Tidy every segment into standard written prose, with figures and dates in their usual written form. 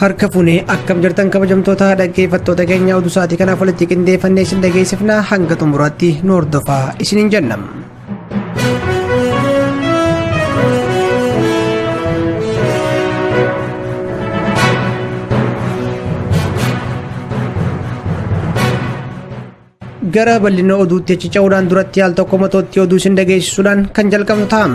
Harka fuunee akkam jirtan kabajamtoota dhaggeeffattoota keenya oduu sa'aatii kanaaf walitti qindeeffannee isin dhageessifna hanga xumuraatti nu hordofaa isiniin jenna. Gara bal'ina oduutti achi ce'uudhaan duratti al tokko matootti oduu isin dhageessisuudhaan kan jalqabnu ta'a.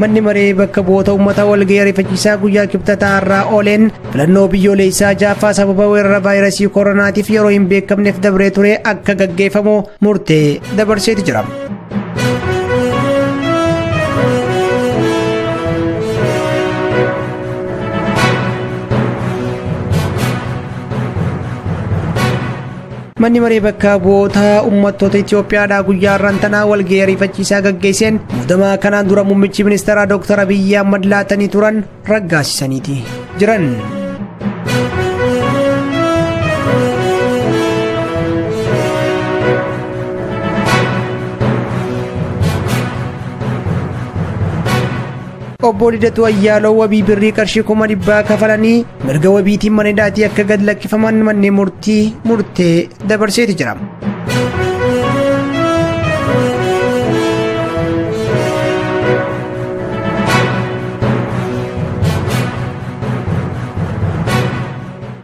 Manni maree bakka bu'oota uummataa walgahii ariifachiisaa guyyaa kibxataa irraa ooleen filannoo biyyoolessaa jaaffaa sababa weerara vaayirasii koronaatiif yeroo hin beekamneef dabree ture akka gaggeeffamu murtee dabarseeti jira. Manni maree bakka bu'oota uummattoota Itoophiyaadhaa guyyaa har'aan tanaa walgahii ariifachiisaa gaggeesseen muudama kanaan dura muummichi ministeeraa Dr. Abiyyi Ahmad laatanii turan raggaasisaniiti jiran. Obbo Lidatuu Ayyaaloo wabii birrii qarshii 100,000 kafalanii mirga wabiitiin mana hidhaatii akka gad lakkifaman manneen murtii murtee dabarseeti jira.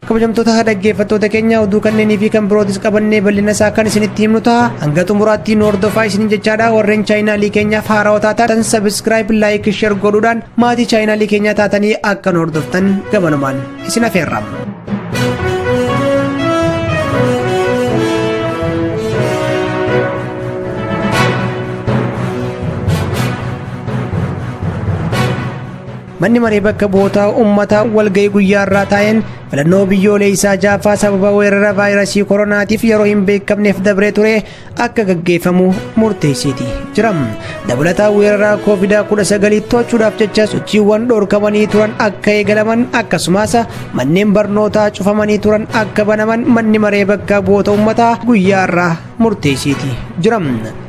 Kabajamtoota dhaggeeffattoota keenya oduu kanneenii fi kan birootis qabannee bal'ina isaa kan isinitti himnu ta'a. Hanga xumuraatti nu hordofaa isinin jechaadha. Warreen chaayinaalii keenyaaf haarawaa taatan sabiskiraayib, laayik, sheer godhuudhaan maatii chaayinaalii keenyaa taatanii akka nu hordoftan gamanumaan isin afeerra. Manni maree bakka bu'oota uummataa walga'ii guyyaa irraa taa'een filannoo biyyoolessaa jaaffaa sababa weerara vaayirasii koronaatiif yeroo hin beekamneef dabree ture akka gaggeeffamu murteesseeti jira. Dabalataa weerara koovidaa-19 to'achuudhaaf jecha sochiiwwan dhorkamanii turan akka eegalaman akkasumas manneen barnootaa cufamanii turan akka banaman manni maree bakka bu'oota uummataa guyyaa irraa murteesseeti jira.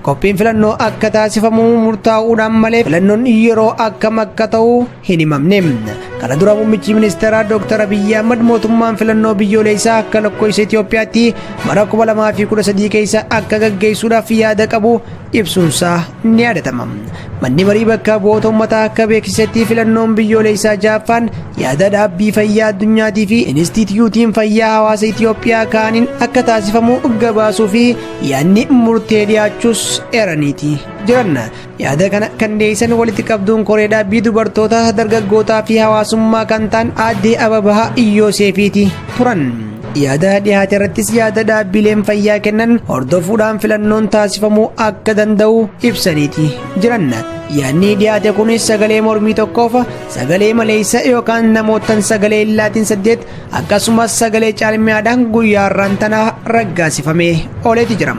Qophiin filannoo akka taasifamu murtaa'uudhaan malee filannoon yeroo akkam akka ta'u hin himamne. Kana dura muummichi ministeeraa Dr. Abiyyi Ahmad mootummaan filannoo biyyoolessaa akka lakkoofsa Itoophiyaatti bara 2013 keessa akka gaggeessuudhaaf yaada qabu ibsuunsaa ni yaadatama. Manni marii bakka bu'oota uummataa akka beeksisetti filannoon biyyoolessaa ja'affaan yaada dhaabbii fayyaa addunyaatii fi Inistiitiyuutiin fayyaa hawaasa Itoophiyaa kaaniin akka taasifamu gabaasuu fi yaadni murtee dhiyaachuus eeraniiti jiran. Yaada kana kan dhiyeessan walitti qabduun koree dhaabbii dubartoota dargaggootaa fi hawaasummaa kan ta'an aadde Ababaa Iyooseefiiti turan. Yaada dhiyaate irrattis yaada dhaabbileen fayyaa kennan hordofuudhaan filannoon taasifamuu akka danda'u ibsaniiti jiran. Yaadni dhiyaate kunis sagalee mormii tokkoof sagalee maleessa yookaan namootan sagalee hin laatin 8 akkasumas sagalee caalmiyaadhaan guyyaa har'aan tana raggaasifamee ooleeti jira.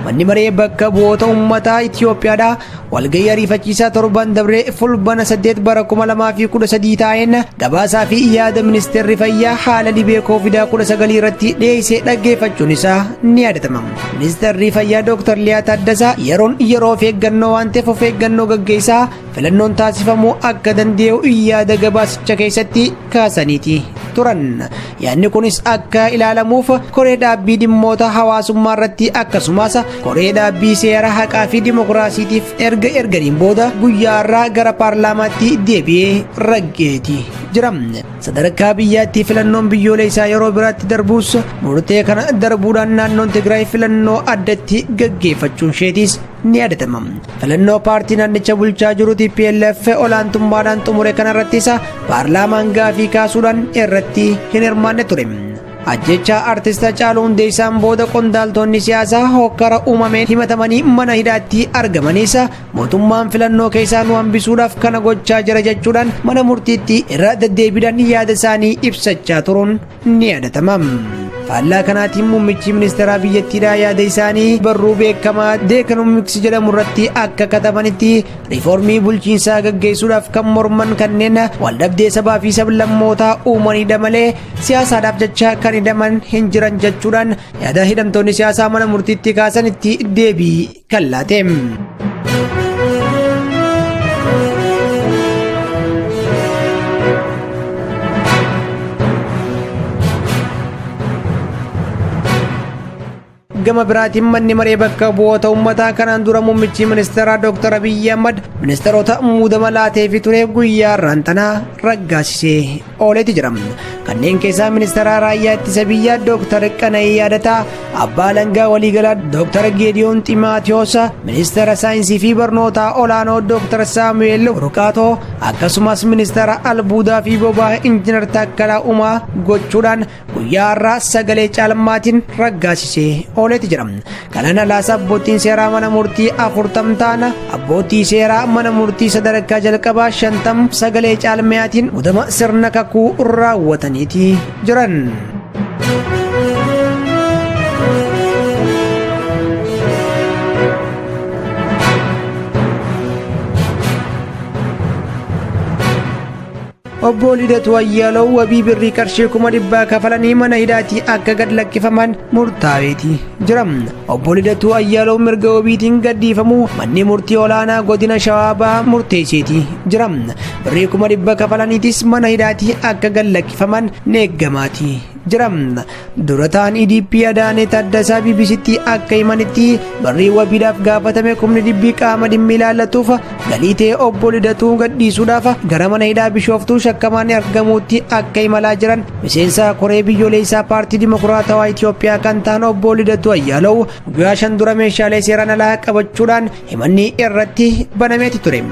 Manni maree bakka bu'oota uummataa Itoophiyaadhaa walgahii ariifachiisaa torban dabree fulbana 8 bara 2013 taa'een gabaasaa fi yaada ministeerri fayyaa haala dhibee koovidaa 19 irratti dhiyeesse dhaggeeffachuun isaa ni yaadatama. Ministeerri fayyaa Dr. Liyaa Taaddasaa yeroon yeroo of eeggannoo waan ta'eef of eeggannoo gaggeessaa filannoon taasifamuu akka danda'u yaada gabaasicha keessatti kaasaniiti turan. Yaadni kunis akka ilaalamuuf koree dhaabbii dhimmoota hawaasummaa irratti akkasumas koree dhaabbii seera haqaa fi dimokiraasiitiif erga erganiin booda guyyaa irraa gara paarlaamaatti deebi'ee raggeeti jira. Sadarkaa biyyaatti filannoon biyyoolessaa yeroo biraatti darbuus murtee kana darbuudhaan naannoon Tigraay filannoo addatti gaggeeffachuun isheetiis ni yaadatama. Filannoo paartii naannicha bulchaa jiru TPLF olaantummaadhaan xumure kanarrattis paarlaamaan gaafii kaasuudhaan irratti hin hirmaanne ture. Ajjeechaa artist Hacaaluu Hundeessaan booda qondaaltonni siyaasaa hokkara uumameen himatamanii mana hidhaatti argamanis mootummaan filannoo keessaa nu hambisuudhaaf kana gochaa jira jechuudhaan mana murtiitti irra deddeebiidhaan yaada isaanii ibsachaa turuun ni yaadatama. Faallaa kanaatiin muummichi ministeeraa biyyattiidhaa yaada isaanii barruu beekamaa The Economist jedhamu irratti akka katabanitti, riiformii bulchiinsaa gaggeessuudhaaf kan morman kanneen waldhabdee sabaa fi sablammootaa uumanidha malee siyaasaadhaaf jecha kan hidhaman hin jiran jechuudhaan yaada hidhamtoonni siyaasaa mana murtiitti kaasanitti deebii kan laate. Gama biraatiin, manni maree bakka bu'oota uummataa kanaan dura muummichi ministeeraa Dr. Abiyyi Ahmad ministeerota muudama laateefi ture guyyaa har'aan tanaa raggaasisee ooleeti jira. Kanneen keessaa ministeera raayyaa ittisa biyyaa Dr. Qana'ii Yaadataa, abbaa alangaa waliigalaa Dr. Geediyoon Ximaatiyoos, ministeera saayinsii fi barnootaa olaanoo Dr. Saamu'eel Ruqaatoo, akkasumas ministeera albuudaa fi boba'aa Injiinar Taakkalaa Uumaa gochuudhaan guyyaa har'aa sagalee caalmaatiin raggaasisee ooleeti jira. Kanaan alaas abbootiin seeraa mana murtii 40 ta'an, abbootii seeraa mana murtii sadarkaa jalqabaa 50 sagalee caalmaatiin muudama sirna kakuu raawwataniiti jiran. Obbo Lidatu Ayyaalaw wabii birrii qarshii 100,000 kafalanii mana hidhaatii akka gad lakkifaman murtaa'eeti jira. Obbo Lidatu Ayyaalaw mirga wabiitiin gadhiifamuu manni murtii olaanaa godina Shawaa Bahaa murteesseeti jira. Birrii 100,000 kafalaniitis mana hidhaatii akka gad lakkifaman neeggamaati jira. Dura ta'an EDP Adaanee Taaddasaa BBCtti akka himanitti, birrii wabiidhaaf gaafatame 100,000 qaama dhimmi ilaallatuuf galii ta'e obbo Lidatuu gadhiisuudhaaf gara mana hidhaa Bishooftuu shakkamaan argamuutti akka imalaa jiran, miseensa koree biyyoolessaa paartii Dimokiraatawaa Itoophiyaa kan ta'an obbo Lidatuu Ayyaalaw guyyaa 5 dura meeshaalee seeraan alaa qabachuudhaan himanni irratti banameeti ture.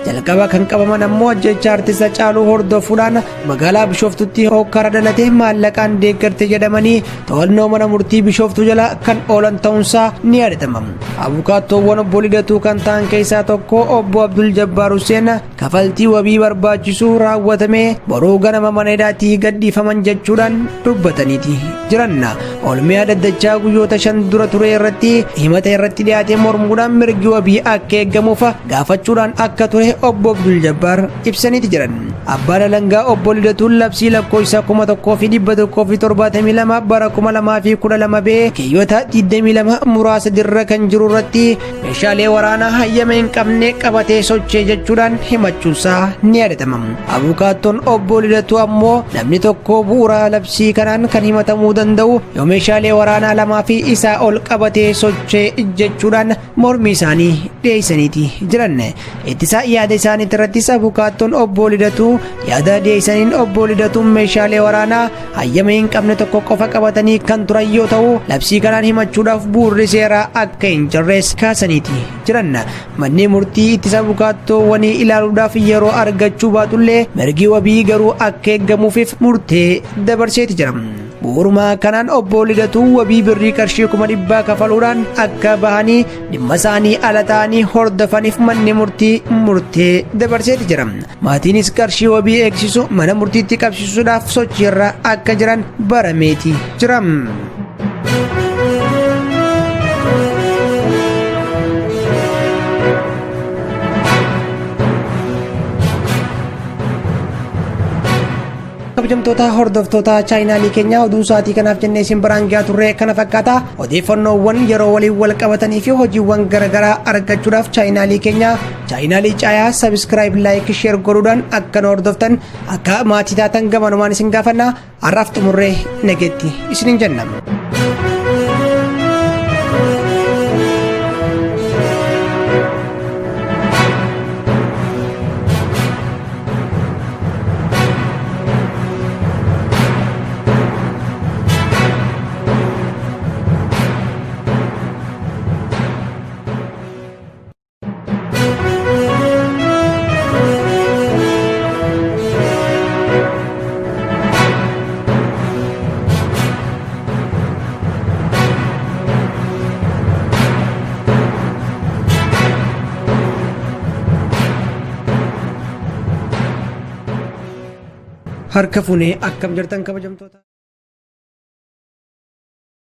Jalqaba kan qabaman ammoo ajjecha artist Hacaaluu hordofuudhaan magaalaa Bishooftutti hokkara dhalatee maallaqaan deeggarte jedhamanii to'annoo mana murtii Bishooftuu jala kan oolan ta'uunsaa ni yaadatama. Abukaattoowwan obbo Lidatuu kan ta'an keessaa tokko obbo Abdul Jabbaar Hussein kafaltii wabii barbaachisu raawwatamee boruu ganama mana hidhaatii gadhiifaman jechuudhaan dubbataniiti jiran. Olmiyaa daddachaa guyyoota 5 dura ture irratti himata irratti dhiyaate mormuudhaan mirgi wabii akka eeggamuuf gaafachuudhaan akka ture obbo Abdul Jabbaar ibsaniiti jiran. Abbaan alangaa obbo Lidatuun labsii lakkoofsa 1172 bara 2012 bee keeyyata 22 muraasa dirra kan jiru irratti meeshaalee waraanaa hayyama hin qabne qabatee sochee jechuudhaan himachuunsaa ni yaadatama. Abukaattoon obbo Lidatuu ammoo namni tokko bu'uura labsii kanaan kan himatamuu danda'u yoo meeshaalee waraanaa lamaa fi isaa ol qabatee sochee jechuudhaan mormii isaanii dhiyeessaniiti jiran. Ittisa yaada isaanii irrattis abukaattoon obbo Lidatuu yaada dhiyeessaniin, obbo Lidatuun meeshaalee waraanaa hayyama hin qabne tokko qofa qabatanii kan turan yoo ta'u, labsii kanaan himachuudhaaf bu'uurri seeraa akka hin jirres kaasaniiti jiran. Manni murtii ittisa abukaattoowwanii ilaaluudhaaf yeroo argachuu baatullee, mirgi wabii garuu akka eeggamuufiif murtee dabarseeti jira. Bu'uuruma kanaan obbo Lidatuu wabii birrii qarshii 100,000 kafaluudhaan akka bahanii dhimma isaanii ala ta'anii hordofaniif manni murtii murtee dabarseeti jira. Maatiinis qarshii wabii eegsisu mana murtiitti qabsiisuudhaaf sochiirra akka jiran barameeti jira. Kabajamtoota hordoftoota chaayinaalii keenyaa, oduun sa'aatii kanaaf jennee isin biraan gahaa turre kana fakkaata. Odeeffannoowwan yeroo waliin wal qabatanii fi hojiiwwan garaagaraa argachuudhaaf chaayinaalii keenya, chaayinaalii caayaa, subscribe, like, share godhuudhaan akka nu hordoftan, akka maatii taatan gamanumaan isin gaafanna. Har'aaf xumurree nageetti isiniin jenna. Harka fuunee, akkam jirtan kabajamtoota?